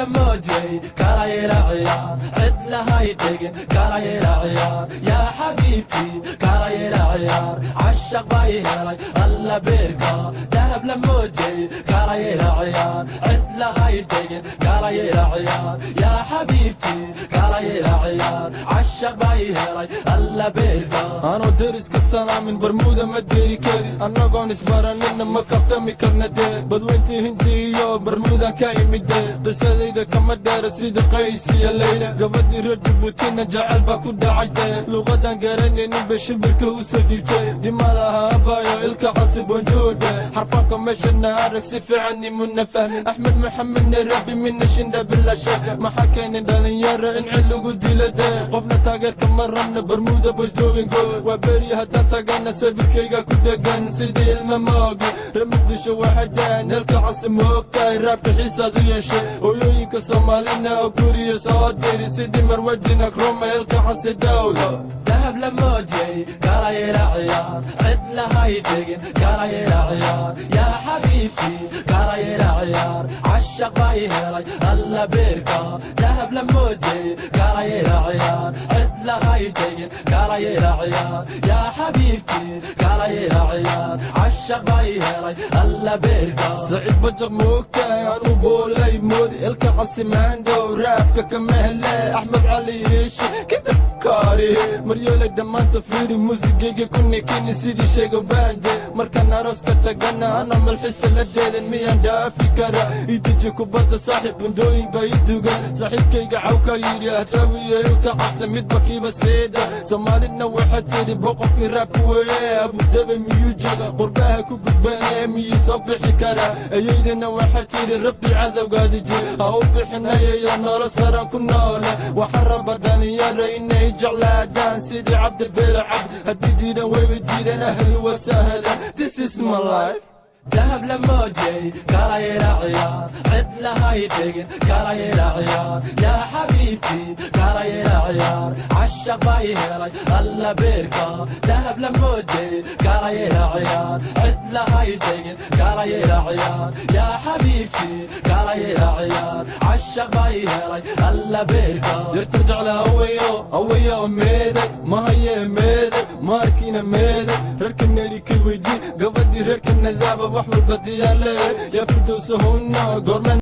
La moodiyey, kalayla ciyaar, cid lahay dhigin, kalayla ciyaar, yaa xabiibti, kalayla ciyaar, cashaq bay helay, alla beerka. Dahab la moodiyey, kalayla ciyaar, cid lahay dhigin, kalayla ciyaar, yaa xabiibti, kalayla ciyaar, cashaq bay helay, alla beerka. Anoo deriska salaamin Barmuuda ma deri kari, annagoon isbaranina ma kaftami karna dee. Badweyntii Hindi iyo Barmuudan ka imide, qisadayda kama dheera sida Qays iyo Leyla. Gabadhii reer Jabuutina jecel baa ku dhacay dee, luuqadan garanaynin bay shimbirka u soo dhiibtay. Dhima laha abayo, Ilka Casi, bonjour-dhe. Xarfaanka meeshana arag, si fiican imuna fahmin. Axmed Maxamed Nairobi mina shinda bila shaka. Maxaa keenay dhalinyaro in cil lagu dilo dee? Qofna taageerka ma rabna, Barmuuda boys doing good. Waa beri haddaan tagana sawirkayga ku dhegan sidii ilma moogi. Reer Muqdisho waxay deen Ilka Casi, ma ogtahay raabka xiisaad u yeeshay? Hooyooyinka Soomaalina oo guriya soo diri sidii marwadina Kroma, Ilka Casi dawlo. Dahab la moodiyey, kalayla ciyaar, cid lahay dhigin, kalayla ciyaar, yaa xabiibti, kalayla ciyaar, cashaq bay helay, alla beerka. Dahab la moodiyey, kalayla ciyaar, cid lahay dhigin, kalayla ciyaar, yaa xabiibti, kalayla ciyaar, cashaq bay helay, alla beerka. Saciid Bajaq, ma ogtahay anuu boolay moodi? Ilka Casi maandhow raabka kama hele. Axmed Cali Iishi kadab kaari maryoolay dhammaanta fiiri muusigayga ku nikini sidii sheego baande. Markaan arooska tagana ana malxista la dheelin miyaan dhaafi kara? Ideji kubadda saaxiib, bundooyin baa ii dugan. Saaxiibkayga cawka yidhi Hadraawiyo Ilka Casi midba kiiba seeda. Soomaalina waxay tidhi boqorkii raabka weeye. Abudabi miyuu jooga? Qurbaha ku gudbanee miyuu soo bixi karaa? Ayeydana waxay tidhi rabbi cadowgaadi jir ha u bixinayayo, nolol saraan ku noole. Waxaan raba dhalinyaro inay jeclaadaan sidii Cabdibeere Cabdi. Haddii diidan wayba diidan, ahlu wasahlan, this is my life. Dahab la moodiyey, kalayla ciyaar, cid lahay dhigin, kalayla ciyaar, yaa xabiibti, kalayla ciyaar, cashaq bay helay, alla beerka. Dahab la moodiyey, kalayla ciyaar, cid lahay dhigin, kalayla ciyaar, yaa xabiibti, kalayla ciyaar, cashaq bay helay, alla beerka. Yarta jecla awayo awayo, meeday mahaye, meeday maarkiina, meeday reerka nerikay weydii gabadhii reerka nadaaba, wax walba diyaar le yaa Furdowsa hunna goorma.